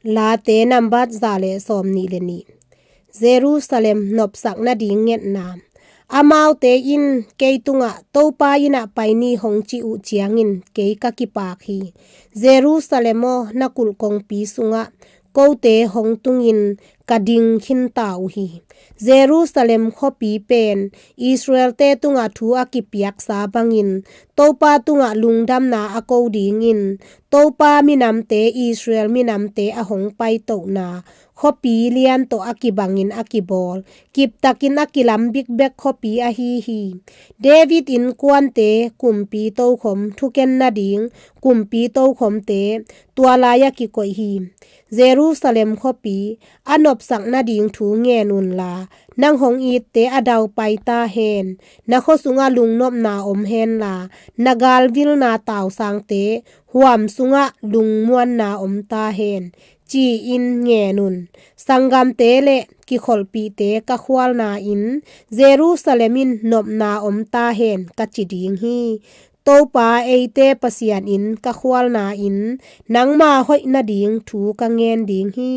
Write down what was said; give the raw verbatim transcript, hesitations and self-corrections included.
Late nambat za le sawm nih le nih. Jerusalem nopsak nading ngetna. Amaute in kei tungah, "Topa inn ah pai ni," hong ci uh ciangin kei ka kipak hi. Jerusalem aw, na kulh kongpi sungah kote hong tungin ka ding khinta uh hi. Jerusalem khuapi pen Israelte tungah thu a kipiaksa bangin Topa tungah lungdamna a ko dingin, Topa minamte, Israel minamte a hong paitohna khuapi lian tawh a kibangin a kibawl, kiptakin a kilam bikbek khuapi ahi hi. David innkuante kumpi tokhom thuken nading kumpi tokhomte tua lai a kikoih hi. Jerusalem khuapi, a nopsak nading thu ngen unla, nang hong itte a daupai ta hen. Na khua sungah lungnopna om henla, na galvilna tausangte huam sungah lungmuanna om ta hen, ci-in ngen un. Sanggamte le kikholhpihte ka khualna-in, Jerusalem in nopna om ta hen, ka ci ding hi. Topa eite Pasian in ka khualna-in, nangma hoih nading thu ka ngen ding hi.